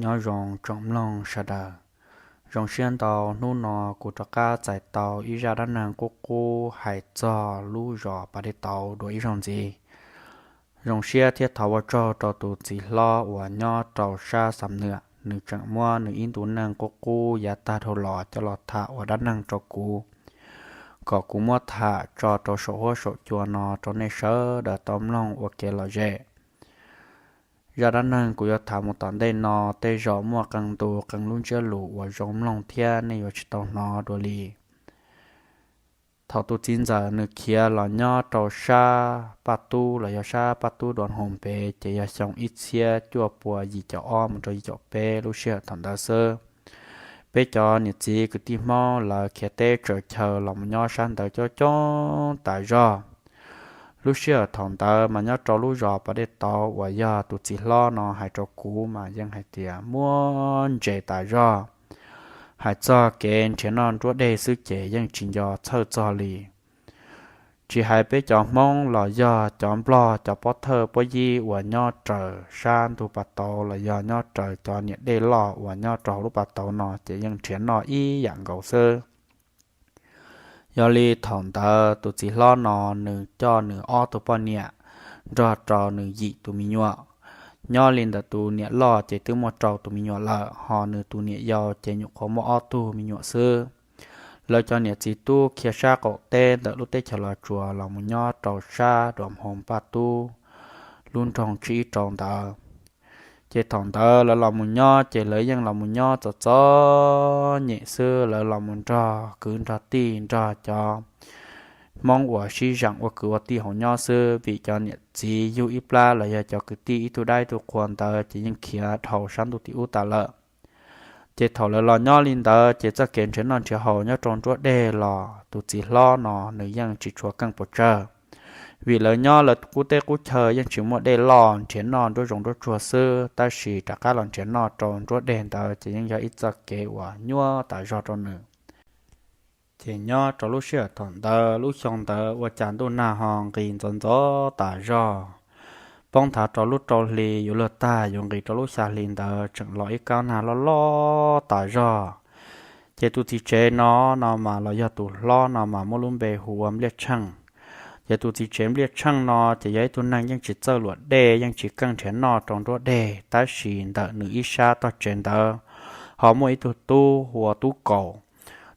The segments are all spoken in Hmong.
Nyob zoo tsoom mloog sawv daws. Zoo siab ntau hnub no kuv rov qab txais tau ib zaj dab neeg qub qub hais txog lub zos Pas Dej Tauv dua ib zaug ntxiv. Zoo siab thiab thov ua tsaug rau tus txiv hlob uas nyob rau sab Xam Nwam, nws tseem muab nws ib ntu neej qub qub yav tag dhau los coj los tham ua dab neeg rau kuv, kom kuv muab tham tso rau saum huab saum cua no rau nej sawv daws tau mloog ua kev lom zem. Zaj dab neeg kuv yuav tham mus tom ntej no tej zaum muaj qee ntu qee lub ntsiab lus uas zoo mloog thiab nej yuav tsis tau hnov dua li. Thaum tus txiv ntxawm nws khiav los nyob rau sab Paj Tub los yog sab Paj Tub Dua Hoo pem ces yog xyoo ib txhiab cuaj pua yim caum ob mus rau yim caum peb lub sij hawm thaum ntawd xwb. Peb cov niam txiv kwv tij Hmoob lawv khiav teb tsaws chaw los mus nyob sab ntawd coob coob tas zog. Lub sij hawm thaum ntawd mas nyob rau lub zos Pas Dej Tauv uas yog tus txiv hlob no hais rau kuv mas yeej hais tias muaj ntses tas zog. Hais txog kev nrhiav noj nruab dej xwb ces yeej tsis nco txhawj txog li. Tsis hais peb cov Hmoob los yog cov Nplog cov pob thawj pob yib uas nyob raws sab ntug Pas Tauv los yog nyob raws cov niam dej loj uas nyob rau hauv lub Pas Tauv no ces yeej nrhiav noj ib yam nkaus xwb. Yog li thaum ntawd tus txiv hlob no nws coj nws ob tug poj niam nrog rau nws yim tus me nyuam. Nyob li ntawm tus niam loj ces twb muaj rau tus me nyuam lawm, ho nws tus niam yau ces nyuam qhuav muaj ob tug me nyuam xwb. Lawv cov niam txiv tub khiav sab qaum teb ntawm lub teb chaws Los Tsuas los mus nyob rau sab Dua Hoo Paj Tub lub nroog tsib ib rau ntawd. Ces thaum ntawd lawv los mus nyob ces lawv yeej los mus nyob txom txom nyem xwb, lawv los mus nrog kwv nrog tij nrog cov Hmoob uas sib zeem ua kwv ua tij hauv nyob xwb, vim cov niam txiv yug ib plab los yog cov kwv tij ib tug dab ib tug qhua ntawd ces yeej khiav dhau sab ntuj tim ub tas lawm. Ces thaum lawv los nyob li ntawd ces txoj kev nrhiav noj nrhiav haus nyob rau nruab dej los tus txiv hlob no nws yeej tsis tshua keej pes tsawg, vim lawv nyob lawv qub teb qub chaw yeej tsis muaj dej loj, nrhiav noj nruab zoov nruab tsuag xwb, tab sis rov qab los nrhiav noj rau nruab dej ntawd ces yeej yog ib txoj kev uas nyuaj tas zog rau nws. Ces nyob rau lub sij hawm thaum ntawd lub xyoo ntawd ua cas ntuj nag ho nqis ntxov ntxov tas zog. Poob nthav rau lub rau hli yuav luag tag yuav nqis rau lub xya hli ntawd tseem los ib kab nag loj loj tas zog. Ces tus txiv tsev no no mas los yog tus hlob no mas muaj lub npe hu ua Npliaj Tsheej. Ces tus txiv tsev Npliaj Tsheej no ces yog ib tug neeg yeej tsis txawj luam dej, yeej tsis keej nrhiav noj rau nruab dej, tab sis ntawm nws ib sab tog tsev ntawd ho muaj ib tug tub hu ua Tub Kaus.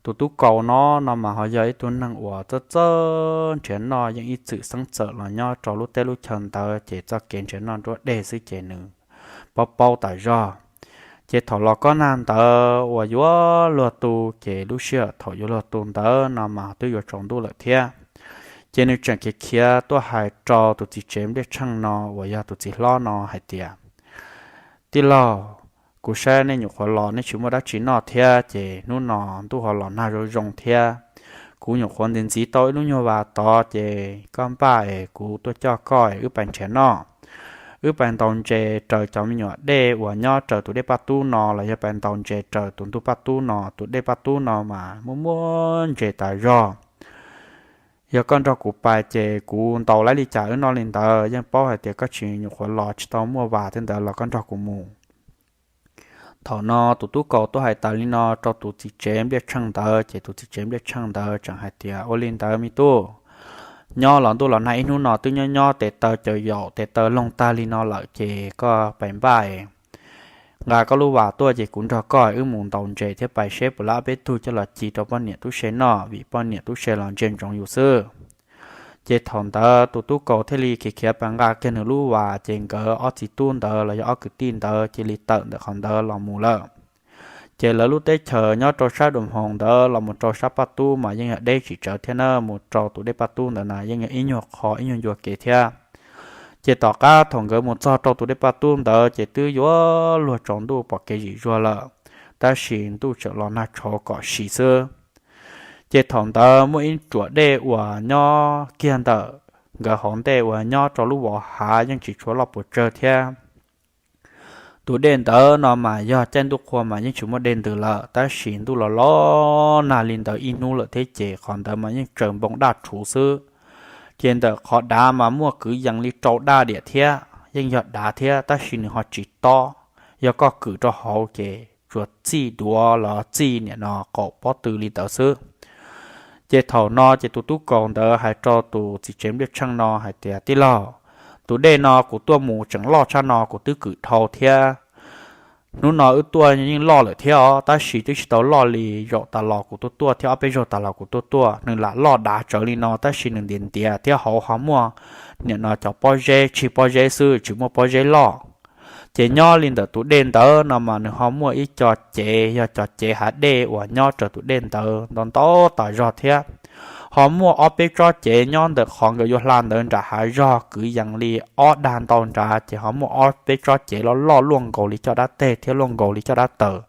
Tus Tub Kaus no no mas ho yog ib tug neeg uas txawj txawj nrhiav noj, yeej ib txwm xeeb txawm los nyob rau lub teb lub chaw ntawd, ces txoj kev nrhiav noj nruab dej xwb ces nws paub paub tas zog. Ces thaum los kob nag ntawd uas yuav luag tu, ces lub sij hawm thaum yuav luag tu ntawd no mas twb yuav tsaus ntuj lawm thiab. Ces nws tseem khiav khiav tuaj hais rau tus txiv tsev Npliaj Tsheej no uas yog tus txiv hlob no hais tias, Tij laug, kuv saib nej nyuam qhuav los nej tsis muaj dab tsi noj thiab, ces hnub no ntuj ho los nag zoo zoo thiab. Kuv nyuam qhuav ntxiv ntxiv tau ib lub nyuag vas tod, ces koj npaj es kuv tuaj coj koj es wb pais nrhiav noj. Wb pais ntaus ntses raws cov me nyuam dej uas nyob raws tus dej Paj Tub no los yog pais ntaus ntses raws tus ntug Paj Tub no, tus dej Paj Tub no mas muaj muaj ntses tas zog. Yog koj nrog kuv pais ces kuv ntaus laib li cas wb noj li ntawd, yeej paub hais tias koj tsis nyuam qhuav los tsis tau muaj vas tej ntawd los koj nrog kuv mus. Thaum no tus Tub Kaus tuaj hais tas li no rau tus txiv tsev Npliaj Tsheej ntawd, ces tus txiv tsev Npliaj Tsheej ntawd tseem hais tias, Ua li ntawd me tub, nyob los ntuj los nag ib hnub no twb nyob nyob tes taw caws yaum tes taw loog tag li no lawm, ces koj pais npaj nqa koj lub vas tuaj, ces kuv nrog koj wb mus ntaus ntses thiab pais seb puas lab peb tug coj los ci rau poj niam tub se noj, vim poj niam tub se los ntsia ntsoov yus xwb. Ces thaum ntawd tus Tub Kaus thiaj li khiav khiav pais nqa kiag nws lub vas, ces nkawd ob txiv tub ntawd los yog ob kwv tij ntawd cia li tawm ntawm qhov ntawd los mus lawm. Ces lawv lub teb chaws nyob rau sab Dua Hoo ntawd los mus rau sab Paj Tub mas yeej yog deb tsis tsawg thiab na, mus rau tus dej Paj Tub ntawd na yeej yog ib nyuag qho ib nyuag ncua kev thiab. Ces tom qab thaum nkawd mus txog rau tus dej Paj Tub ntawd ces twb yuav luag tsaus ntuj pom kev zim zuag lawm, tab sis ntuj tseem los nag tshauv kom si xwb. Ces thaum ntawd muaj ib ruam dej uas nyob kiag ntawm nkawd hauv ntej uas nyob rau lub vos hav yeej tsis tshua loj puas tsawg thiab. Tus dej ntawd no mas yog caij ntuj qhua mas yeej tsis muaj dej ntws lawm, tab sis ntuj los los nag li ntawd ib hnub lawm thiab ces qhov ntawd mas yeej tsaws npoo daj rhuv xwb. Ces ntawm qhov dav mas muaj kwv yees li rau daj diam thiab, yeej yog dav thiab tab sis nws ho tsis tob, yog koj kwm rau hauv ces tsuas txij duav los txij niam no qaum pob tw li ntawd xwb. Ces thaum no ces tus tub kaus ntawd hais rau tus txiv tsev npliaj tsheej no hais tias, Tij laug, tus dej no kuv tuaj mus tseem loj tshaj no kuv twb kwm dhau thiab. Hnub no wb tuaj yeej loj lawm thiab os, tab sis twb tsis tau loj li zaum tas los kuv tuaj tuaj thiab ob peb zaug tas los kuv tuaj tuaj. Nws lam loj dav tsawv li no tab sis nws ntiav ntiav thiab hauv ho muaj niam no cov pob zeb, tsig pob zeb xwb tsis muaj pob zeb loj. Ces nyob li ntawm tus dej ntawd no mas nws ho muaj ib co cev, yog cov cev hav dej uas nyob raws tus dej ntawd ntau ntau tas zog thiab. Ho muaj ob peb tsob cev nyob ntawm qhov nkawd yuav hla ntawd nram hav zog kwv yees li ob dag ntau nrad, ces ho muaj ob peb tsob cev loj loj luaj nkaus li caj dab teg thiab luaj nkaus li caj dab taws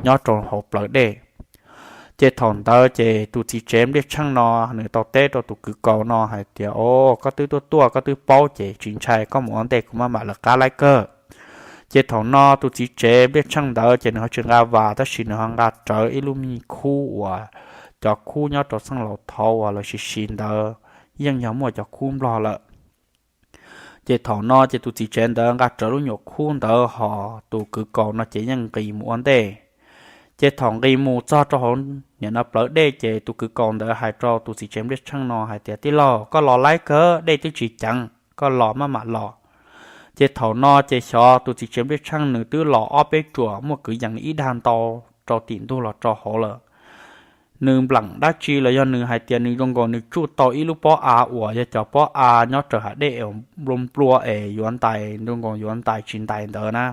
nyob rau hauv plawv dej. Ces thaum ntawd ces tus txiv tsev npliaj tsheej no nws tau teb rau tus kwv kaus no hais tias, O, koj twb tuaj tuaj koj twb paub ces tsis ntshai, koj mus ua ntej kuv maj mam lawv qab laib kawg. Ces thaum no tus txiv tsev npliaj tsheej ntawd ces nws ho tsis nqa vas tab sis nws ho nqa rawv ib lub me khub uas cov khub nyob rau xeev laus thaud uas lawv siv siv ntawd yeej yog muaj cov khub nplog lawm. Ces thaum no ces tus txiv tsev ntawd nqa rawv lub nyuam khub ntawd hos tus kwv kaus no ces yeej nqis mus ua ntej. Ces thaum nqis mus txog rau hauv niam no plawv dej ces tus kwv kaus ntawd hais rau tus txiv tsev npliaj tsheej no hais tias, Tij laug, koj los laib kawg, dej twb tsis ceev, koj los maj mam los. Ces thaum no ces xyov tus txiv tsev npliaj tsheej nws twb los ob peb ruam muaj kwv yees li ib dag ntau rau tim ntug los rau hauv lawm. Nws nplam dab tsi los yog nws hais tias nws zoo nkaus nws tsuj tau ib lub pob av uas yog cov pob av nyob raws hav dej nplua nplua es yuav ntais, zoo nkaus yuav ntais tsis ntais ntawd na.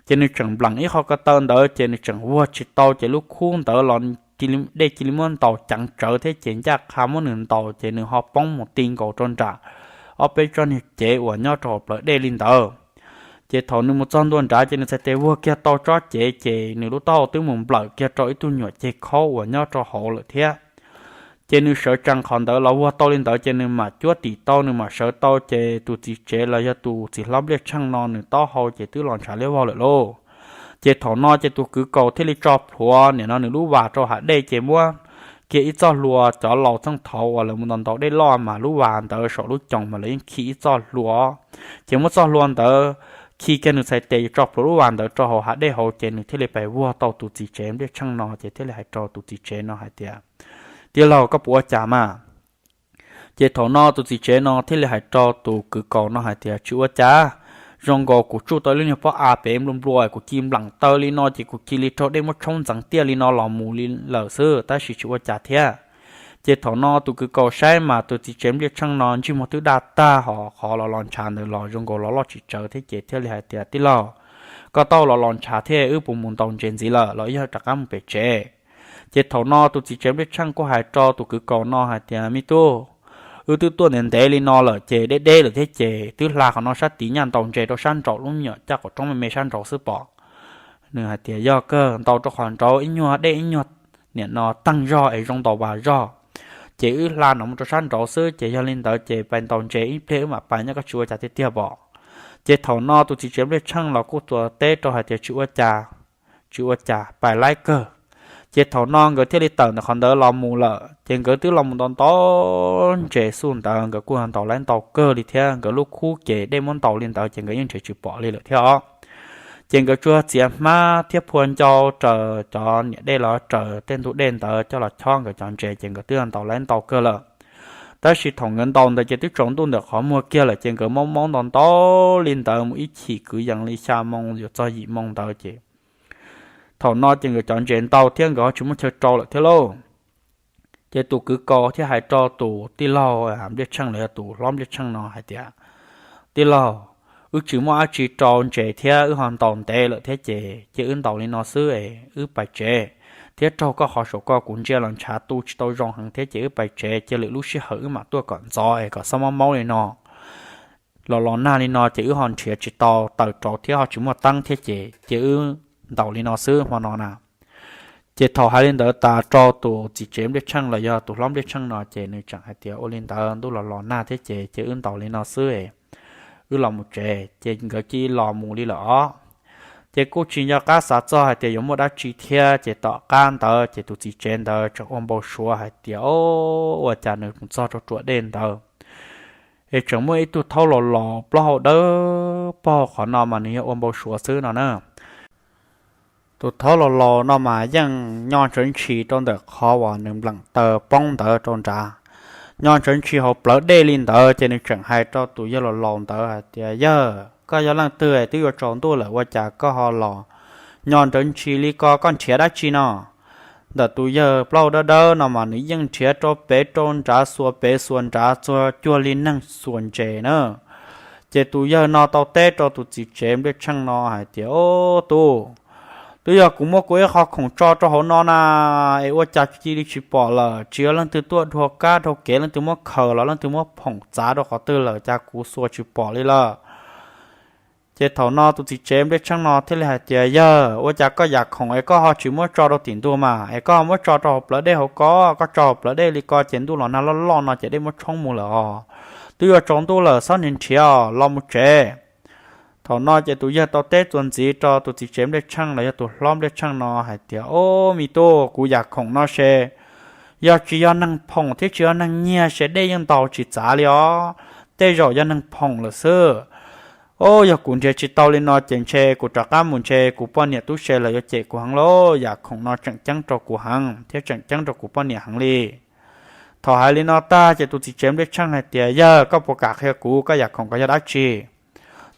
Ces nws tseem nplam ib qho ko taw ntawd ces nws tseem vuag tsis tau ces lub khub ntawd los dej cia li muab ntaus ceev tsawv thiab ces ncaj qha muab nws ntaus ces nws ho poob mus ti nkaus rau nram ob peb tsob niag cev uas nyob rau hauv plawv dej li ntawd. Ces thaum nws mus txog ntua nrad ces nws txhais tes vuag kiag tau tsob cev ces nws lub taub hau twb mus nplawm kiag rau ib tug nyuam ceg khaub uas nyob rau hauv lawm thiab. Ces nws sawv tsees qhov ntawd los vuag tau li ntawd ces nws mam cuab tim tau, nws mam sawv tau ces tus txiv tsev los yog tus txiv hlob npliaj tsheej no nws taub hau ces twb los ntshav liab vog lawm lauj. Ces thaum no ces tus kwv kaus thiaj li tso plhuav niam no nws lub vas rau hav dej ces muab kiag ib txoj hlua, cov laus txheej thaud uas lawv mus ntaus ntaus dej loj mas lub vas ntawd saum lub coos mas lawv yeej khi ib txoj hlua. Ces muab txoj hlua ntawd khi kiag nws txhais tes tso plhuav lub vas ntawd rau hauv hav dej hauv ces nws thiaj li pais vuag tau tus txiv tsev npliaj tsheej no ces thiaj li hais rau tus txiv tsev no hais tias, Tij laug, koj puas ua cas mas? Ces thaum no tus txiv tsev no thiaj li hais rau tus kwv kaus no hais tias, Tsis ua cas, zoo nkaus kuv tsuj tau ib lub nyuag pob av pem nplua nplua kuv cia li nplam taw li no ces kuv cia li raug dej muab tshoob ntxeev tiaj li no los mus li lawm xwb tab sis tsis ua cas thiab. Ces thaum no tus kwv kaus saib mas tus txiv tsev npliaj tsheej no ntsej muag twb daj tag hos qhov los los ntshav ntawd los zoo nkaus los loj tsis tsawg thiab ces thiaj li hais tias, Tij laug, koj taub hau los los ntshav thiab wb puas mus ntaus ntses ntxiv lawm los yog rov qab mus pem tsev? Ces thaum no tus txiv tsev npliaj tsheej kuj hais rau tus kwv kaus no hais tias, Me tub, wb twb tuaj ntev ntev li no lawm ces deb deb lawm thiab ces twb hla qhov no sab tid nyaj ntaus ntses rau sab nraum lub nyuam caj qaum roob me me sab nraud xwb pom. Nws hais tias, Yog kawg, ntaus rau qhov nraud ib nyuag dej ib nyuag niam no teeg zog es zoo ntaus vas zog. Ces wb hla no mus rau sab nraud xwb ces yog li ntawd ces pais ntaus ntses ib pliag wb mam pais, nyob koj tsis ua cas tiag tiag pom. Ces thaum no tus txiv tsev npliaj tsheej los kuj txawm teb rau hais tias, Tsis ua cas, tsis ua cas, pais laib kawg. Ces thaum no nkawd thiaj li tawm ntawm qhov ntawd los mus lawm ces nkawd twb los mus ntaus ntau ntses xub ntawd nkawd kuj ntaus laib ntau kawg li thiab, nkawd lub khub ces dej muab ntaus li ntawd ces nkawd yeej nrhiav tsis pom li lawm thiab os. Ces nkawd tsuas txiav hmab thiab phua ncau raws cov niam dej los raws tej ntug dej ntawd coj los chob nkawd cov ntses ces nkawd twb ntaus laib ntau kawg lawm. Tab sis thaum nkawd ntaus ntawd ces twb tsaus ntuj ntawm qhov muag kiag lawm ces nkawd maub maub ntau ntau li ntawd mus ib chim kwv yees li xya moo yuav txog yim moo ntawd ces thaum no ces nkawd cov ntses ntau thiab nkawd ho tsis muaj chaw rau lawm thiab lauj. Ces tus kwv kaus thiaj hais rau tus tij laug npliaj tsheej los yog tus hlob npliaj tsheej no hais tias, Tij laug, wb tsis muaj dab tsi rau ntses thiab wb ho ntaus ntev lawm thiab ces cia wb ntaus li no xwb es wb pais tsev, thiab raug koj qhov saum ko kuv ntsia los ntshav tu tsis tau zoo heev thiab ces wb pais tsev, cia lwm lub sij hawm wb mam tuaj kom ntxov es kom xob mob maub li no. Los los nag li no ces wb ho nrhiav tsis tau taws rauv thiab ho tsis muaj teeb thiab ces cia wb ntaus li no xwb hmo no na. Ces thaum hais li ntawd tas rau tus txiv tsev npliaj tsheej los yog tus hlob npliaj tsheej no ces nws tseem hais tias, Ua li ntawd ntuj los los nag thiab ces cia wb ntaus li no xwb es wb los mus tsev. Ces nkawd cia li los mus li lawm os. Ces kuj tsis nco qab xav txog hais tias yuav muaj dab tsi thiab ces tom qab ntawd ces tus txiv tsev ntawd tseem ua npau suav hais tias, O, ua cas nws mus txog rau ruam dej ntawd es tseem muaj ib tug thaub los los plaub hau dawb paug, qhov no mas nws yog ua npau suav xwb no na. Tus thaub laus laus no mas yeej nyob ntsawv ntshis rau ntawm qhov uas nws npleem taw poob ntawd rau nrad, nyob ntsawv ntshis hauv plawv dej li ntawd, ces nws tseem hais rau tus yawg laus laus ntawd hais tias, Yawg, koj yog leej twg es twb yuav tsaus ntuj lawm ua cas koj ho los nyob ntsawv ntshis li ko, koj nrhiav dab tsi no? Ntawm tus yawg plaub dawb dawb no mas nws yeej nrhiav rau pem rau nrad xuas pem xuas nrad txog cuag li neeg xuas ntses na. Ces tus yawg no tau teb rau tus txiv tsev nplej tsheej no hais tias, Ob tub, twb yog kuv muab kuv ib qho khoom tso rau hauv no na, es ua cas cia li tsis pom lawm? Tsis yog leej twg tuaj dhau kab dhau kev, leej twg muab khaws los leej twg muab phoom txav rau qhov twg lawm, cas kuv xuas tsis pom li lawm? Ces thaum no tus txiv tsev nplej tsheej no thiaj li hais tias, Yawg, ua cas koj yam khoom es koj ho tsis muab tso rau tim ntuj mas, es koj ho muab tso rau hauv plawv dej hauv ko? Koj tso hauv plawv dej li ko ces ntuj los nag loj loj no ces dej muab tshoob mus lawm os. Twb yuav tsaus ntuj lawm, txhob nrhiav nrhiav os, los mus tsev. Thaum no ces tus yawg tau teb txuas ntxiv rau tus txiv tsev nplej tsheej los yog tus hlob nplej tsheej no hais tias, Ob me tub, kuv yam khoom no se yog tsis yog neeg phoom thiab tsis yog neeg nyiag se dej yeej ntaus tsis txav li os. Tej zaum yog neeg phoom lawm xwb. Ob, yog kuv nrhiav tsis tau li no ces ntshe kuv rov qab mus ntshe kuv poj niam tub se lawv yuav cem kuv heev lauj. Yam khoom no tseem ceeb rau kuv heev thiab tseem ceeb rau kuv poj niam heev li. Thaum hais li no tag ces tus txiv tsev nplej tsheej hais tias, Yawg, koj puas kam qhia kuv koj yam khoom ko yog dab tsi?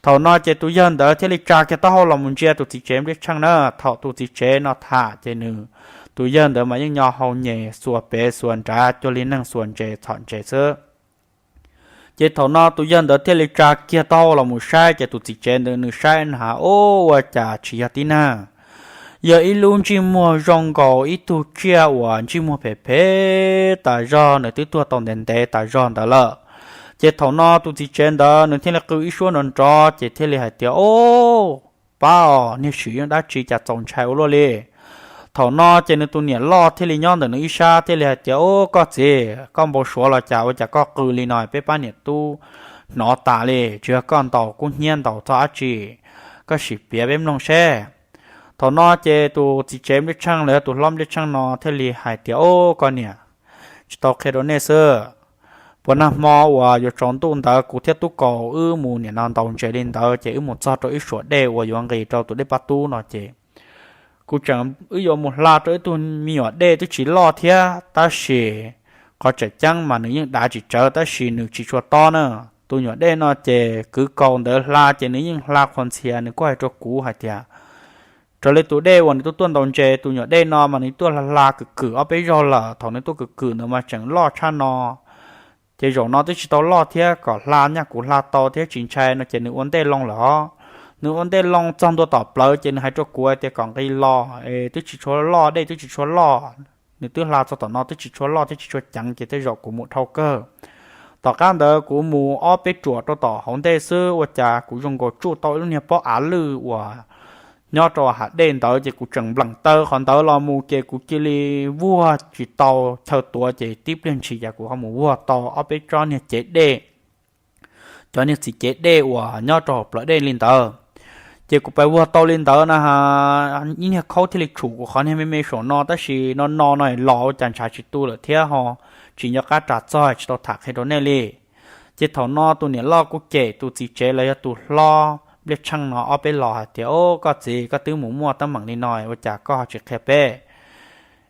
Thaum no ces tus yawg ntawd thiaj li tsa kiag taub hau los mus ntsia tus txiv tsev nplej tsheej na. Thaum tus txiv tsev no tham ces nws, tus yawg ntawd mas yeej nyo hau nyem xuas pem xuas nrad cuag li neeg xuas ntses txhom ntses xwb. Ces thaum no tus yawg ntawd thiaj li tsa kiag taub hau los mus saib ces tus txiv tsev ntawd nws saib na has, Ob, ua cas tsis yog tib neeg, yog ib lub ntsej muag zoo nkaus ib tug tsiaj uas ntsej muag phem phem tas zog, nws twb tuag tau ntev ntev tas zog ntawd lawm. Ces thaum no tus txiv tsev ntawd nws thiaj li qw ib suab nrov nrov ces thiaj li hais tias, Ob, pab os, niag swm yeej dab tsi cas txaus ntshai ua luaj li. Thaum no ces nws tus niam loj thiaj li nyob ntawm nws ib sab thiaj li hais tias, Ob, koj txiv, koj npau suav los cas ua cas koj qw li no, peb pab niam tub hnov tas li, tsis yog koj ntaus kub hnyiab ntaus txog dab tsi, koj sim piav peb mloog seb. Thaum no ces tus txiv tsev nplej tsheej los yog tus hlob nplej tsheej no thiaj li hais tias, Ob, koj niam, tsis tau qhia rau nej xwb, puas nag hmo uas yuav tsaus ntuj ntawd kuv thiab tub kaus wb mus nim no ntaus ntses li ntawd ces wb mus txog rau ib suam dej uas yuav nqis rau tus dej Pab Tub no ces kuv tseem wb yuav mus hla rau ib tug me nyuam dej twb tsis loj thiab tab sis qhov tseem ceeb mas nws yeej dav tsis tsawv tab sis nws tsis tshua tob na. Tus nyuam dej no ces kwv kaus ntawd hla ces nws yeej hla qhuas ntxhias, nws kuj hais rau kuv hais tias raws li tus dej uas nws tuaj tuaj ntaus ntses, tus nyuam dej no mas nws tuaj hla hla kwm kwm ob peb zaug lawm, thaum nws tuaj kwm kwm ntawd mas tseem loj tshaj no. Ces zaum no twb tsis tau loj thiab, kom hla nyaj kuv hla tau thiab tsis ntshai no ces nws ua ntej loo lawm os. Nws ua ntej loo txog ntua tom plawv ces nws hais rau kuv hais tias kom nqis los es twb tsis tshua loj, dej twb tsis tshua loj, nws twb hla txog tom no twb tsis tshua loj thiab tsis tshua ceev ces tej zaum kuv mus dhau kawg. Tom qab ntawd kuv mus ob peb ruam rau tom hauv ntej xwb ua cas kuv zoo nkaus tsuj tau ib lub niag pob av lwj uas nyob rau hav dej ntawd ces kuv tseem npleem taw qhov ntawd los mus ces kuv cia li vuag tsis tau chaw tuav ces tib pliag ntshis cas kuv ho mus vuag tau ob peb tsob niag cev dej, cov niag txiv cev dej uas nyob rau hauv plawv dej li ntawd. Ces kuv pais vuag tau li ntawd na, ib niag khaub thiaj li tshum kuv qhov niag me me saum no tab sis no no no los ua cas ntshav tsis tu lawm thiab ho tsis nco qab ras txog tsis tau tham qhia rau nej li. Ces thaum no tus niam loj kuj cem tus txiv tsev los yog tus hlob nplej tsheej no ob peb los hais tias, Ob, koj txiv, koj twb mus muaj teeb meem li no ua cas koj ho tsis qhia peb?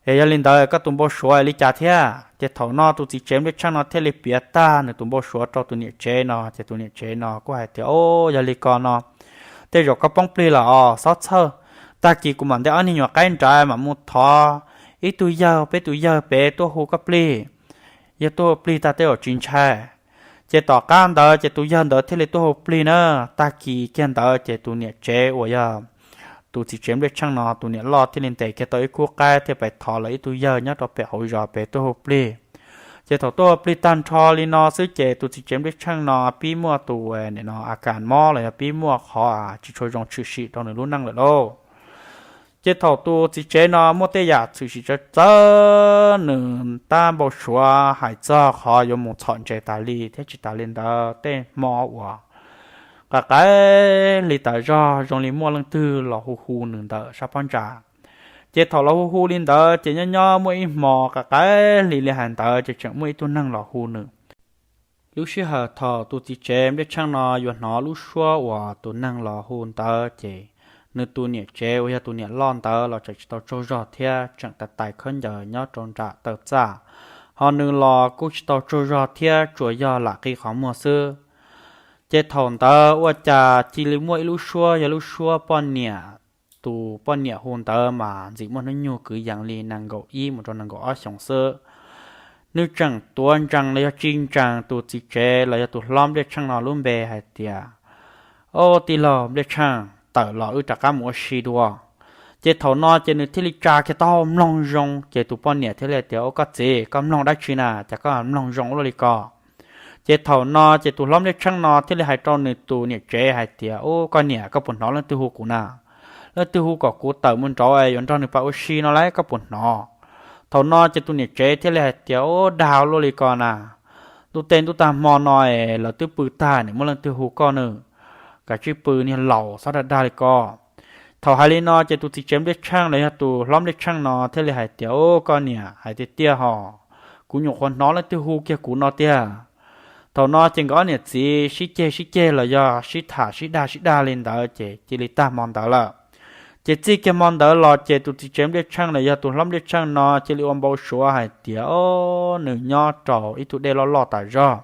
Es yog li ntawd koj tus npau suav li cas thiab? Ces thaum no tus txiv tsev nplej tsheej no thiaj li piav tag nws tus npau suav rau tus niam tsev no ces tus niam tsev no kuj hais tias, Ob, yog li ko no tej zaum koj poob plig lawm os, txhob txhawj. Tag kis kuv mam ntiab ob niag nyuam qaib nrad mam mus thov ib tug yawg, peb tus yawg pem tuaj hu koj plig. Yog tuaj hu plig tag tej zaum tsis ntshai. Ces tom qab ntawd ces tus yawg ntawd thiaj li tuaj hu plig na. Tag kis kiag ntawd ces tus niam tsev uas yog tus txiv tsev nplej tsheej no tus niam loj thiaj li ntes kiag tau ib khub qaib thiaj pais thov lawv ib tug yawg nyob rau pem hauv zos pem tuaj hu plig. Ces thaum tuaj hu plig tag nrho li no xwb ces tus txiv tsev nplej tsheej no pib muaj tus, nim no a kas mob los yog pib muaj qhov tsis tshua zoo tshwm sim rau nws lub neej lawm lauj. Ces thaum tus txiv tsev no muaj tej yam tshwm sim txawv txawv, nws tab npau suav hais txog qhov yuav mus txhom ntses tas li thiab tsis tas li ntawd tej hmo uas qaim qaim hli tas zog zoo li muaj leej twg los hu hu nws ntawm sab phab ntsa. Ces thaum los hu hu li ntawd ces nyob nyob muaj ib hmo qaim qaim hli li hais ntawd ces tseem muaj ib tug neeg los hu nws. Lub sij hawm thaum tus txiv tsev nplej tsheej no yuav hnov lub suab uas tus neeg los hu ntawd ces nws tus niam tsev uas yog tus niam loj ntawd los tseem tsis tau tsaug zog thiab, tseem tais tais khaub ncaws nyob rau nram taw txaj, ho nws los kuj tsis tau tsaug zog thiab, tsuas yog lam qi qhov muag xwb. Ces thaum ntawd ua cas cia li muaj ib lub suab, yog lub suab poj niam, tus poj niam hu ntawd mas ntxim muaj hnub nyoog kwv yees li nees nkaum ib mus rau nees nkaum ob xyoos xwb. Nws tseem tuav ntsees los yog tsis ntsees tus txiv tsev los yog tus hlob Npliaj Tsheej no lub npe hais tias, Au, tij laug Npliaj Tsheej, tawm los wb rov qab mus ua si dua. Ces thaum no ces nws thiaj li tsa kiag taub hau mloog zoo, ces tus poj niam thiaj li tias, Au, koj txiv, koj mloog dab tsi na, cas koj mloog zoo ua luaj li ko? Ces thaum no ces tus hlob Npliaj Tsheej no thiaj li hais rau nws tus niam tsev hais tias, Au, koj niam, koj puas hnov leej twg hu kuv na? Leej twg hu kom kuv tawm mus nraud es yuav nrog nws pais ua si no lauj, koj puas hnov? Thaum no ces tus niam tsev thiaj li hais tias, Au, dag ua luaj li ko na, ntuj tej ntuj tag hmo no es lawv twb pw tag, nim muaj leej twg hu koj nws? Kav tsij pw, niag laus, txhob dag dag li ko. Thaum hais li no ces tus txiv tsev Npliaj Tsheej los yog tus hlob Npliaj Tsheej no thiaj li hais tias, Au, koj niam, hais tiag tiag hos, kuv nyuam qhuav hnov leej twg hu kiag kuv no tiag. Thaum no ces nkawd ob niam txiv sib ceg sib ceg los yog sib tham sib dag sib dag li ntawd ces cia li tag hmo ntawd lawm. Ces txij kiag hmo ntawd los ces tus txiv tsev Npliaj Tsheej los yog tus hlob Npliaj Tsheej no cia li ua npau suav hais tias, Au, nws nyob rau ib tug dej loj loj tas zog.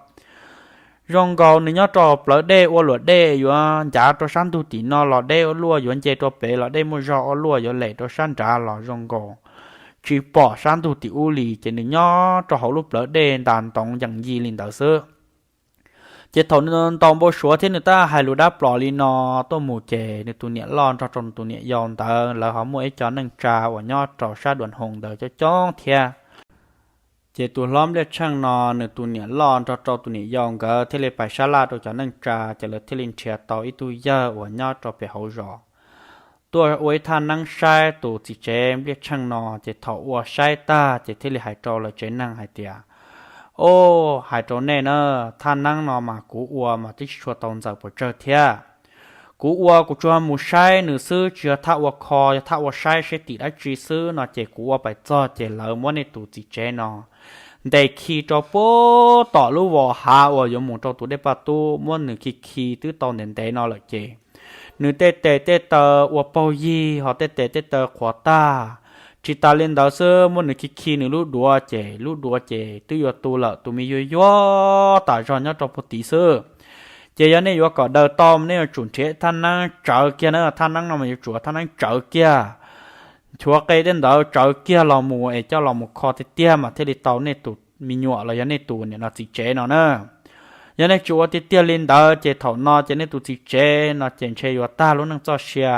Zoo nkaus nws nyob rau plawv dej ua luam dej yuav ncav rau sab ntug tim no los deb ua luaj, yuav nce rau pem los dej muaj zog ua luaj, yuav lem rau sab nrad los zoo nkaus tsis pom sab ntug tim ub li, ces nws nyob rau hauv lub plawv dej ntas ntoov yees yi li ntawd xwb. Ces thaum nws ntaus npau suav thiab nws tab hais lus dab plos li no tuaj mus ces nws tus niam loj nrog rau nws tus niam yau ntawd lawv ho muaj ib co neej tsa uas nyob rau sab Duam Hoos ntawd coob coob thiab. Ces tus hlob Npliaj Tsheej no nws tus niam loj nrog rau tus niam yau nkawd thiaj li pais sab laj rau cov neej tsa, ces lawv thiaj li nrhiav tau ib tug yawg uas nyob rau pem hauv zos tuaj ua ib thaj neeb saib tus txiv tsev Npliaj Tsheej no. Ces thaum ua saib tag ces thiaj li hais rau lawv tsev neeg hais tias, Au, hais rau nej na, thaj neeb no mas kuv ua mas twb tsis tshua tau ntxaws pes tsawg thiab. Kuv ua kuv tsuas mus saib nws xwb, tsis yog thaj ua kho, yog thaj ua saib seb tim dab tsi xwb no ces kuv ua pais txog ces lawv muab nej tus txiv tsev no ntes khi rau puag tom lub vos hav uas yuav mus rau tus dej Paj Tub, muab nws khi khi twb tau ntev ntev no lawm ces nws tej tes tej taw ua paug yig ho tej tes tej taw qhuav tag. Tsis tas li ntawd xwb, muab nws khi khi nws lub duav ces lub duav ces twb yuav tu lawm, tus me yuag yuag tas zog nyob rau puag tid xwb. Ces yog nej yuav kom daws tau nej yuav tsum nrhiav thaj neeb tsawv kiag na, thaj neeb no mas yuav tsum thaj neeb tsawv kiag, nchuav qe tej ntawd tsawv kiag los mus es coj los mus kho tiag tiag mas thiaj li tau nej tus me nyuam los yog nej tus niam no txiv tsev no na. Yog nej tsis ua tiag tiag li ntawd ces thaum no ces nej tus txiv tsev no ces ntshe yuav tag lub neej txoj sia.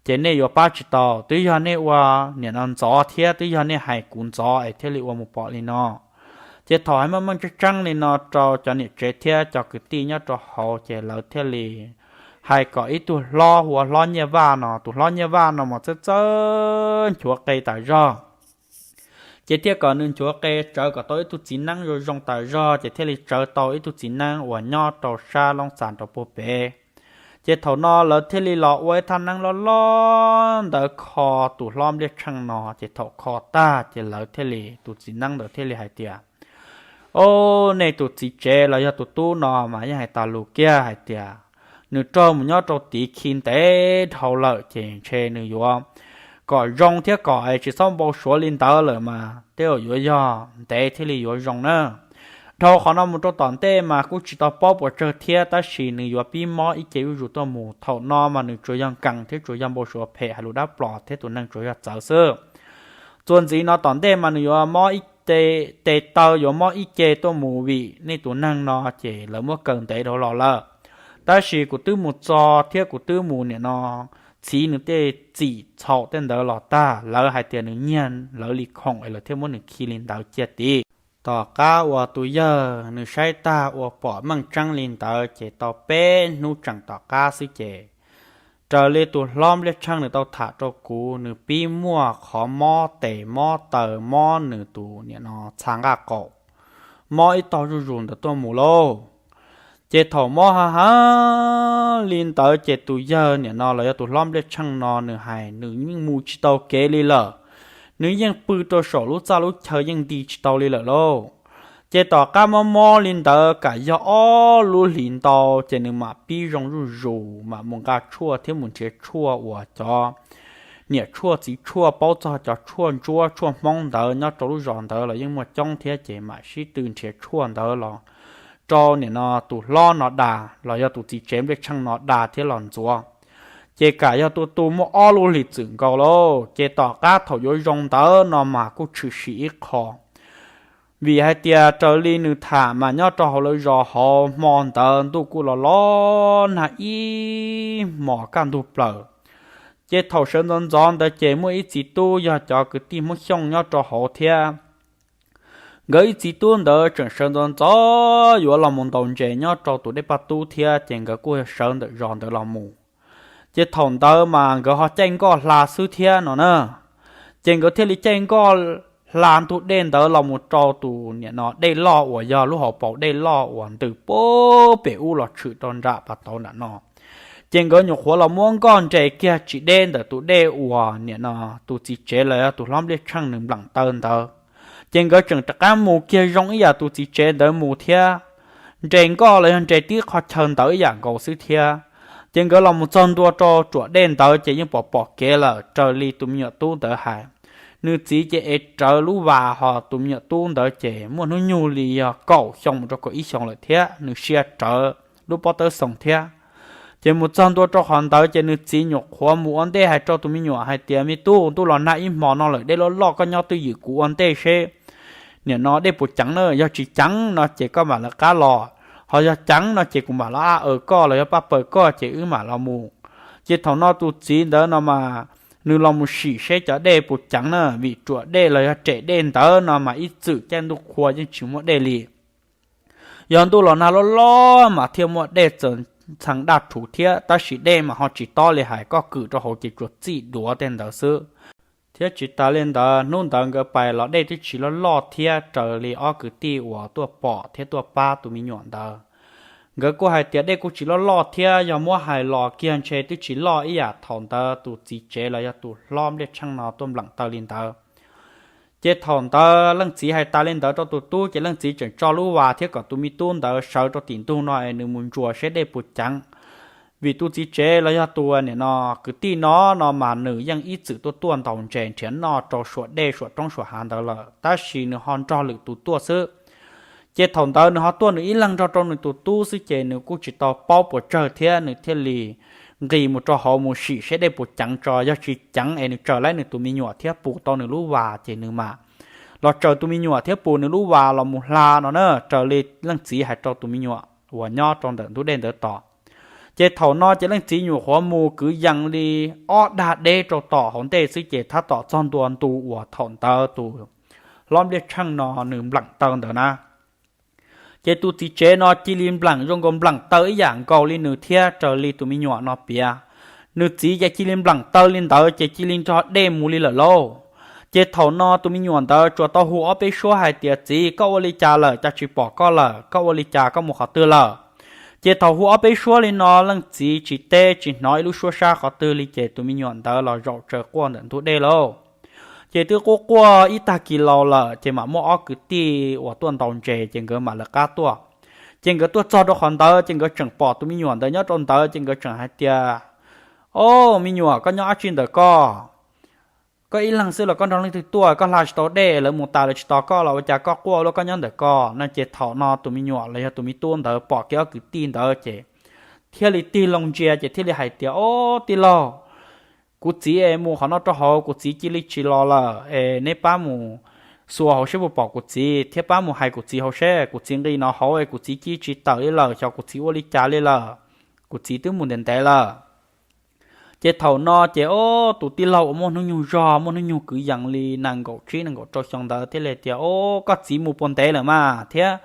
Ces nej yuav pab tsis tau, twb yog nej ua niam no ntxov thiab twb yog nej hais kuv ntxov es thiaj li ua mus pom li no. Ces thaum hais meej meej tseeb tseeb li no rau cov niam tsev thiab cov kwv tij nyob rau hauv ces lawv thiaj li hais kom ib tug hlob hu ua hlob Nyiaj Vaj no, tus hlob Nyiaj Vaj no mas txawj txawj nchuav qe tas zog. Ces thiaj kom nws nchuav qe tsawv kom tau ib tug txiv neeb zoo zoo tas zog, ces thiaj li tsawv tau ib tug txiv neeb uas nyob rau sab Loob Xas rau puag pem. Ces thaum no lawv thiaj li los ua ib thaj neeb loj loj ntawd kho tus hlob Npliaj Tsheej no. Ces thaum kho tag ces lawv thiaj li, tus txiv neeb ntawd thiaj li hais tias, Au, nej tus txiv tsev los yog tus tub no mas yeej hais tas lus kiag hais tias nws raug mus nyob rau tid khi ntev dhau lawm, ces ntshe nws yuav kom zoo thiab kom es tsis txhob npau suav li ntawd lawm mas tej zaum yuav yog ntev thiaj li yuav zoo na. Dhau qhov no mus rau tom ntej mas kuj tsis tau paub puas tsawg thiab, tab sis nws yuav pib mob ib ce zuj zus tuaj mus. Thaum no mas nws tsuas yog nkees thiab tsuas yog npau suav phem, hais lus dab plos thiab tus neeg tsuas yog txawv xwb. Txuas ntxiv no tom ntej mas nws yuav mob ib, tes taw yuav mob ib ce tuaj mus vim nej tus neeg no ces lawv muab kaw ntev dhau los lawm. Tab sis kuv twb mus txog thiab kuv twb mus niam no txhiv nws tej txim txhaum tej ntawd los tag, lawv hais tias nws nyiag lawv li khoom es lawv thiaj muab nws khi li ntawd cia tid. Tom qab uas tus yawg nws saib tag ua pom meej tseeb li ntawd ces tau peb hnub tseem tom qab xwb ces raws li tus hlob Npliaj Tsheej nws tau tham rau kuv, nws pib muaj qhov mob tes mob taw mob nws tus niam no txha nqaj qaum, mob ib tog zuj zus ntawd tuaj mus lauj. Ces thaum mob ha ha li ntawd ces tus yawg niam no los yog tus hlob Npliaj Tsheej no nws hais nws yeej mus tsis tau kev li lawm. Nws yeej pw rau saum lub txaj lub chaw yeej nti tsis tau li lawm lauj. Ces tom qab mob mob li ntawd kam yog ob lub hlis ntau, ces nws mam pib zoo zuj zus, mam mus nqa tshuaj thiab mus nrhiav tshuaj uas cov niam tshuaj txiv tshuaj paub txog cov tshuaj ntsuab tshuaj Hmoob ntawd nyob rau lub zos ntawd los yeej muaj coob thiab, ces mam sib tw nrhiav tshuaj ntawd los rau nim no tus hlob no da, los yog tus txiv tsev nplej tsheej no da thiab los ntxuav. Ces kam yog tus tus muaj ob lub hlis txwm nkaus lauj. Ces tom qab thaum yuav zoo ntawd no mas kuj tshwm sim ib qho, vim hais tias raws li nws tham mas nyob rau hauv lawv zos hauv hmo ntawd ntuj kuj los los nag ib hmos kaj ntug plaws. Ces thaum sawv ntxov ntxov ntawd ces muaj ib txiv tub yog cov kwv tij Hmoob Xyooj nyob rau hauv thiab. Nkawd ib txiv tub ntawd tseem sawv ntxov ntxov yuav los mus ntaus ntses nyob rau tus dej Paj Tub thiab, ces nkawd kuj sawv ntawm zos ntawd los mus. Ces thaum ntawd mas nkawd ho caij nkoj hla xwb thiab no na. Ces nkawd thiaj li caij nkoj hla ntug dej ntawd los mus rau tus nim no dej loj uas yog lub hauv paus dej loj uas ntws pem ub los tshwm rau nram pas tauv nram no. Ces nkawd nyuam qhuav los muab nkoj nres kiag tsis deb ntawm tus dej uas nim no tus txiv tsev los yog tus hlob nplej tsheej nws npleem taw ntawd. Ces nkawd tseem rov qab mus kiag zoo ib yam tus txiv tsev ntawd mus thiab, nres nkoj los yog nres tib qho chaw ntawd ib yam nkaus xwb thiab. Ces nkawd los mus txog ntua rau ruam dej ntawd ces yeej pom pom kev lawm raws li tus me nyuam tub ntawd hais. Nws txiv ces ev rawv lub vas, ho tus me nyuam tub ntawd ces muaj hnub nyoog li yog kaum xyoo mus rau kaum ib xyoos lawm thiab, nws sia rawv lub pob tawb xoo thiab. Ces mus txog ntua rau qhov ntawd ces nws txiv nyuam qhuav mus ua ntej hais rau tus me nyuam hais tias, Me tub, ntuj los nag ib hmo no lawm, dej loj loj, koj nyob twj ywm kuv ua ntej seb nim no dej puas ceev na, yog tsis ceev no ces koj mam lawv qab los, ho yog ceev no ces kuv mam los ab aws koj los yog pab paws koj ces wb mam los mus. Ces thaum no tus txiv ntawd no mas nws los mus sim seb cov dej puas ceev na, vim ruam dej los yog rem dej ntawd no mas ib txwm caij ntuj qhua yeej tsis muaj dej li. Yog ntuj los nag loj loj mas thiaj muaj dej txawm ntxhee daj rhuv thiab, tab sis dej mas ho tsis tob li hais, koj kwm rau hauv ces tsuas txij duav tej ntawd xwb. Thiab tsis tas li ntawd, hnub ntawd nkawd pais los dej twb tsis loj loj thiab, raws li ob kwv tij uas tuaj pom thiab tuaj pab tus me nyuam ntawd, nkawd kuj hais tias dej kuj tsis loj loj thiab, yog muab hais los kiag ntshe twb tsis loj ib yam thaum ntawd tus txiv tsev los yog tus hlob nplej tsheej no tuaj npleem taw li ntawd. Ces thaum ntawd leej txiv hais tas li ntawd rau tus tub ces leej txiv tseem tso lub vas thiab kom tus me tub ntawd sawv rau tim ntug no es nws mus ntsuas seb dej puas ceev. Vim tus txiv tsev los yog tus nim no kwv tij no no mas nws yeej ib txwm tuaj tuaj ntaus ntses nrhiav noj rau suam dej suam roob suam hav ntawd lawm, tab sis nws ho nrog lwm tus tuaj xwb. Ces thaum ntawd nws ho tuaj nws ib leeg nrog rau nws tus tub xwb ces nws kuj tsis tau paub puas tsawg thiab, nws thiaj li nqis mus rau hauv mus sim seb dej puas ceev tso, yog tsis ceev es nws tsaws laib nws tus me nyuam thiab pus tau nws lub vas ces nws mam los tsaws tus me nyuam thiab pus nws lub vas los mus hla no na, raws li leej txiv hais rau tus me nyuam uas nyob rau ntawm ntug dej ntawd tos. Ces thaum no ces leej txiv nyuam qhuav mus kwv yees li ob dag deb rau tom hauv ntej xwb ces tab tom txog ntua ntu uas thaum ntawd tus hlob nplej tsheej no nws npleem taw ntawd na. Ces tus txiv tsev no cia li npleem zoo nkaus npleem taw ib yam nkaus li nws thiab raws li tus me nyuam no piav. Nws txiv ces cia li npleem taw li ntawd ces cia li nrog dej mus li lawm lauj. Ces thaum no tus me nyuam ntawd tsuas tau hu ob peb suab hais tias, Txiv, koj ua li cas lawm, cas tsis pom koj lawm, koj ua li cas, koj mus qhov twg lawm? Ces thaum hu ob peb suab li no leej txiv tsis teb tsis hnov ib lub suab sab qhov twg li ces tus me nyuam ntawd los zaum tsaws quaj ntawm ntug dej lauj. Ces twb quaj quaj ib tag kis laus lawm ces mam muaj ob kwv tij uas tuaj ntaus ntses ces nkawd mam lawv qab tuaj. Ces nkawd tuaj txog rau qhov ntawd ces nkawd tseem pom tus me nyuam ntawd nyob rau ntawd ces nkawd tseem hais tias, Au, me nyuam, koj nyob dab tsi ntawm koj? Koj ib leeg xwb los koj nrog leej twg tuaj? Koj hla tsis tau dej, lawv mus tas lawv tsis tos koj los ua cas koj quaj ua luaj koj nyob ntawm koj no? Ces thaum no tus me nyuam los yog tus me tub ntawd pom kiag ob kwv tij ntawd ces thiaj li tig loo ntsia ces thiaj li hais tias, Au, tij laug, kuv txiv es mus qhov no rau hauv, kuv txiv cia li tsis los lawm es neb pab mus xuas hauv seb puas pom kuv txiv thiab pab mus hais kuv txiv hauv seb, kuv txiv nqis no hauv es kuv txiv cia tsis tawm li lawm, xyov kuv txiv ua li cas li lawm, kuv txiv twb mus ntev ntev lawm. Ces thaum no ces, o, tus tij laug uas muaj hnub nyoog zog, muaj hnub nyoog kwv yees li nees nkaum tsib nees nkaum rau xyoo ntawd thiaj li tias, O, koj txiv mus puas ntev lawm mas thiab?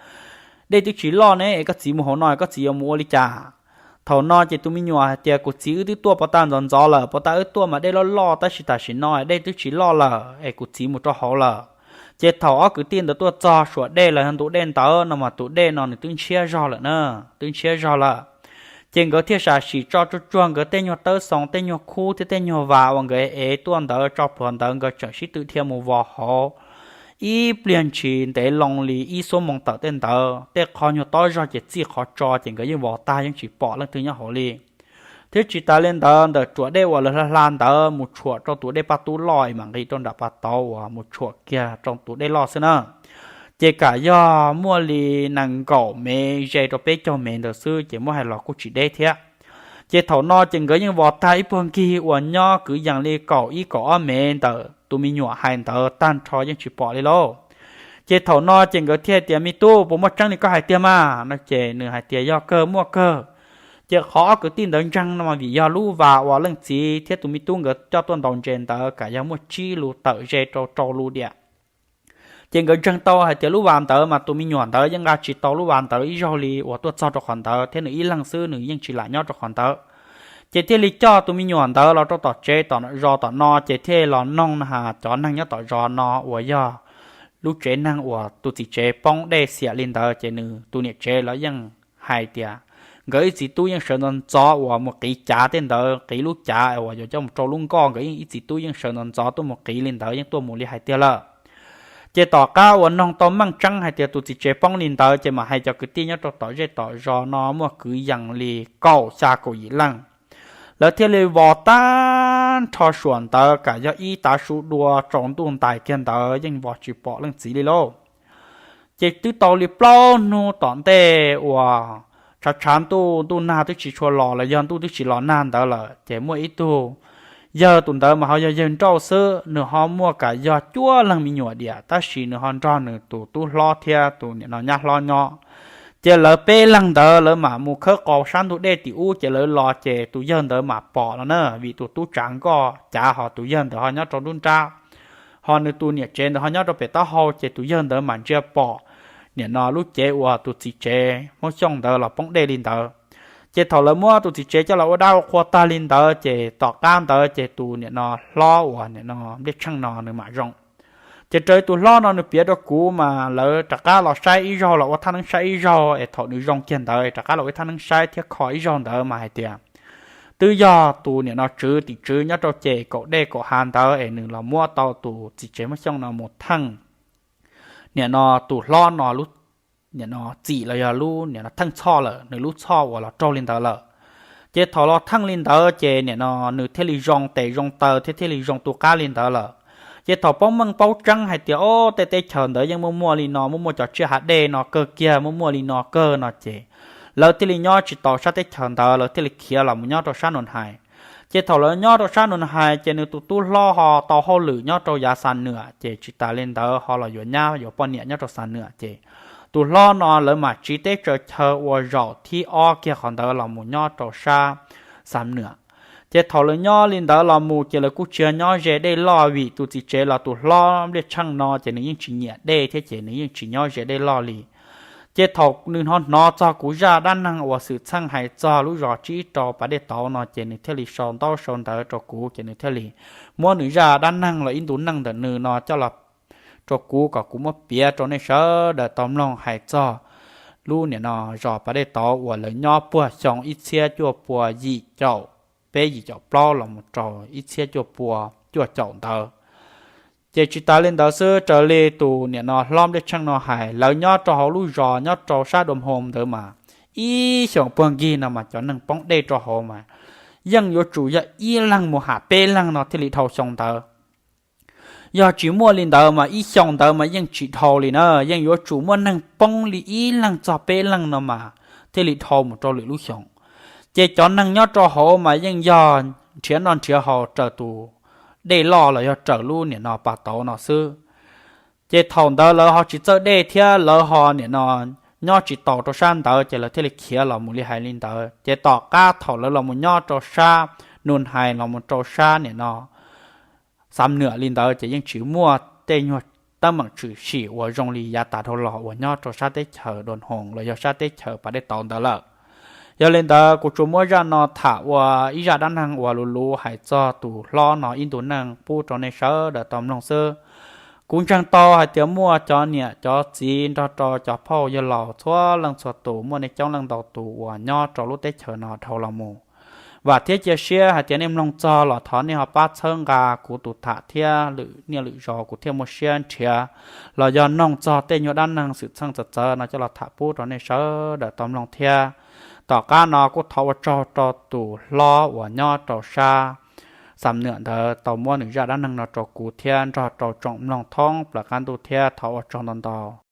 Dej twb tsis loj ne, es koj txiv mus hauv no koj txiv yuav mus ua li cas? Thaum no ces tus me nyuam hais tias, Kuv txiv, wb twb tuaj pov tag ntxov ntxov lawm, pov tag wb tuaj mas dej loj loj, tab sis tam sim no dej twb tsis loj lawm es kuv txiv mus rau hauv lawm. Ces thaum ob kwv tij ntawd tuaj txog suam dej los yog ntu dej ntawd no mas tus dej no nws twb ntshiab zog lawm na, twb ntshiab zog lawm. Ces nkawd thiaj sam sim tso tsuag tsuag nkawd tej nyuag tawb xoo, tej nyuag khub thiab tej nyuag vas uas nkawd ev tuaj ntawd tso plhuav ntawd, nkawd tseem sib tw dhia mus vos hauv ib pliag ntshis ntev loo li ib xuab moos tawm tej ntawd, tej qhov nyuag tob zog ces txij qhov tso ces nkawd yeej vos tag yeej tsis pom leej twg nyob hauv li. Thiab tsis tas li ntawd, ntawm ruam dej uas lawv hla hla ntawd mus tshuam rau tus dej Paj Tub loj mam nqis rau nram pas tauv uas mus tshuam kiag rau tus dej loj xwb na, ces kam yog muaj li nees nkaum mev ze rau peb caug mev ntawd xwb ces muab hais los kuj tsis deb thiab. Ces thaum no ces nkawd yeej vos tag ib puag nkig uas nyob kwv yees li kaum ib kaum ob mev ntawm tus me nyuam hais ntawd tag nrho yeej tsis pom li lauj. Ces thaum no ces nkawd thiaj tias, Me tub, puas muaj tseeb li koj hais tiag mas? No ces nws hais tias, Yog kawg, muaj kawg. Ces qhov ob kwv tij ntawd ntseeg no mas vim yog lub vas uas leej txiv thiab tus me tub nkawd coj tuaj ntaus ntses ntawd kam yog muaj tsib lus tawm ze rau rau lus diam. Ces nkawd ntseeg tau hais tias lub vas ntawd mas tus me nyuam ntawd yeej nqa tsis tau lub vas ntawd ib zaug li uas tuaj txog rau qhov ntawd thiab nws ib leeg xwb nws yeej tsis lam nyob rau qhov ntawd. Ces thiaj li coj tus me nyuam ntawd los rau tom tsev tom zos tom no ces thiaj los noog na has cov neeg nyob tom zos no uas yog lub tsev neeg uas tus txiv tsev poob dej xiam li ntawd ces nws tus niam tsev los yeej hais tias nkawd ib txiv tub yeej sawv ntxov ntxov uas mus qiv cav tej ntawd, qiv lub cav uas yuav coj mus rau lub nkoj, nkawd yeej ib txiv tub yeej sawv ntxov ntxov tuaj mus qiv li ntawd yeej tuaj mus li hais tiag lawm. Ces tom qab uas noog tau meej tseeb hais tias tus txiv tsev poob li ntawd ces mam hais cov kwv tij nyob rau tom zej tom zos no muaj kwv yees li kaum xya kaum yim leej. Lawv thiaj li vos tag nrho suam ntawd kam yog ib tav su dua tsaus ntuj ntais kiag ntawd yeej vos tsis pom leej txiv li lauj. Ces twb tau li plaub hnub tom ntej uas tshav tshav ntuj, ntuj nag twb tsis tshua los los yog ntuj twb tsis los nag ntawd lawm ces muaj ib tug yawg, tus ntawd mas ho yog yawg nrauj xwb, nws ho muaj kam yog cuaj leeg me nyuam diam tab sis nws ho nrog nws tus tub hlob thiab tus niam no nyab hlob nyob. Ces lawv peb leeg ntawd lawv mam mus khawb qos sab ntug dej tim ub ces lawv los ces tus yawg ntawd mam pom los na vim tus tub tsav nkoj cav ho tus yawg ntawd ho nyob rau nruab nrab, ho nws tus niam tsev ntawd ho nyob rau pem taub hau ces tus yawg ntawd mam ntsia pom niam no lub cev uas tus txiv tsev Hmoob Xyooj ntawd los poob dej li ntawd. Ces thaum lawv muab tus txiv tsev coj los ua dab ua qhua tag li ntawd ces tom qab ntawd ces tus niam no hlob uas niam no Npliaj Tsheej no nws mam zoo. Ces raws li tus hlob no nws piav rau kuv mas lawv rov qab los saib ib zaug, los ua thaj neeb saib ib zaug es thaum nws zoo kiag ntawd es rov qab los ua ib thaj neeb saib thiab kho ib zaug ntawd mas hais tias twb yog tus niam no tswv tim tswv nyob rau ces kaum dej kaum hav ntawd es nws los muab tau tus txiv tsev Hmoob Xyooj no mus theej niam no tus hlob no lub niam no txim los yog lub niam no theej txhoj lawm, nws lub txhoj uas los raug li ntawd lawm. Ces thaum los theej li ntawd ces niam no nws thiaj li zoo tes zoo taw thiab thiaj li zoo tu qab li ntawd lawm. Ces thaum paub meej paub tseeb hais tias o tej teb chaws ntawd yeej muaj muaj li no, muaj muaj cov tsiaj hav dej no kawg kiag, muaj muaj li no kawg no ces lawv thiaj li nyob tsis tau sab teb chaws ntawd, lawv thiaj li khiav los mus nyob rau sab Nus Hais. Ces thaum lawv nyob rau sab Nus Hais ces nws tus tub hlob ho tau hauj lwm nyob rau yav Xa Nwam, ces tsis tas li ntawd ho los yuav nyab yuav poj niam nyob rau Xa Nwam. Ces tus hlob no lawv mam tsiv teb tsaws chaw ua zaum thib ob kiag qhov ntawd los mus nyob rau sab Xa Nwam. Ces thaum lawv nyob li ntawd los mus ces lawv kuj tsis nyob ze dej loj vim tus txiv tsev los tus hlob Npliaj Tsheej no ces nws yeej tsis nyiam dej thiab ces nws yeej tsis nyob ze dej loj li. Ces thaum nws hnov hnov txog kuv zaj dab neeg uas xwm txheej hais txog lub zos tsib rau pas dej tauv no ces nws thiaj li sau ntaub sau ntawv rau kuv, ces nws thiaj li muab nws zaj dab neeg los ib ntu neej ntawm nws no coj los rau kuv kom kuv muab piav rau nej sawv daws tau mloog hais txog lub niam no zos pas dej tauv uas lawv nyob puag xyoo ib txhiab cuaj pua yim caum peb yim caum plaub los mus rau ib txhiab cuaj pua cuaj caum ntawd. Ces tsis tas li ntawd xwb, raws li tus niam no hlob Npliaj Tsheej no hais, lawv nyob rau hauv lub zos nyob rau sab Dua Hmoo ntawd mas ib xyoos puag nkig no mas cov neeg poob dej rau hauv mas yeej yuav tsum yog ib leeg mus ham peb leeg no thiaj li dhau xyoo ntawd. Yog tsis muaj li ntawd mas ib xyoo ntawd mas yeej tsis dhau li na, yeej yuav tsum muaj neeg poob li ib leeg txog peb leeg no mas thiaj li dhau mus rau lwm lub xyoos. Ces cov neeg nyob rau hauv mas yeej yog nrhiav noj nrhiav haus raws tus dej loj los yog raws lub niam no pas tauv no xwb. Ces thaum ntawd lawv ho tsis txawj dej thiab lawv ho niam no nyob tsis taus rau sab ntawd ces lawv thiaj li khiav los mus li hais li ntawd. Ces tom qab thaum lawv los mus nyob rau sab Nus Hais los mus rau sab niam no Xa Nwam li ntawd ces yeej tsis muaj tej nyuag teeb meem tshwm sim uas zoo li yav tas dhau los uas nyob rau sab teb chaws Dua Hmoo los yog sab teb chaws pas dej tauv ntawd lawm. Yog li ntawd kuv tsuas muab zaj no tham ua ib zaj dab neeg uas luv luv hais txog tus hlob no ib ntu neej pub rau nej sawv daws tau mloog xwb. Kuv ntseeg tau hais tias muaj cov niam cov txiv nrog rau cov phauj yawg laus txhua leej txhua tus, muaj nej coob leej ntau tus uas nyob rau lub teb chaws no dhau los mus, Vam thiab cia siab hais tias nej mloog txog los thov nej ho pab txhawb nqa kuv tus tham thiab lwm niaj lwm zaus kuv thiaj muaj siab nrhiav los yog noog txog tej nyuag dab neeg xwm txheej txawv txawv no coj los tham pub rau nej sawv daws tau mloog thiab. Tom qab no kuj thov ua tsaug rau tus hlob uas nyob rau sab Xam Nwam ntawd tau muab nws zaj dab neeg no rau kuv thiab nrog rau tsoom mloog thoob plaws qab ntuj thiab thov ua tsaug ntau ntau.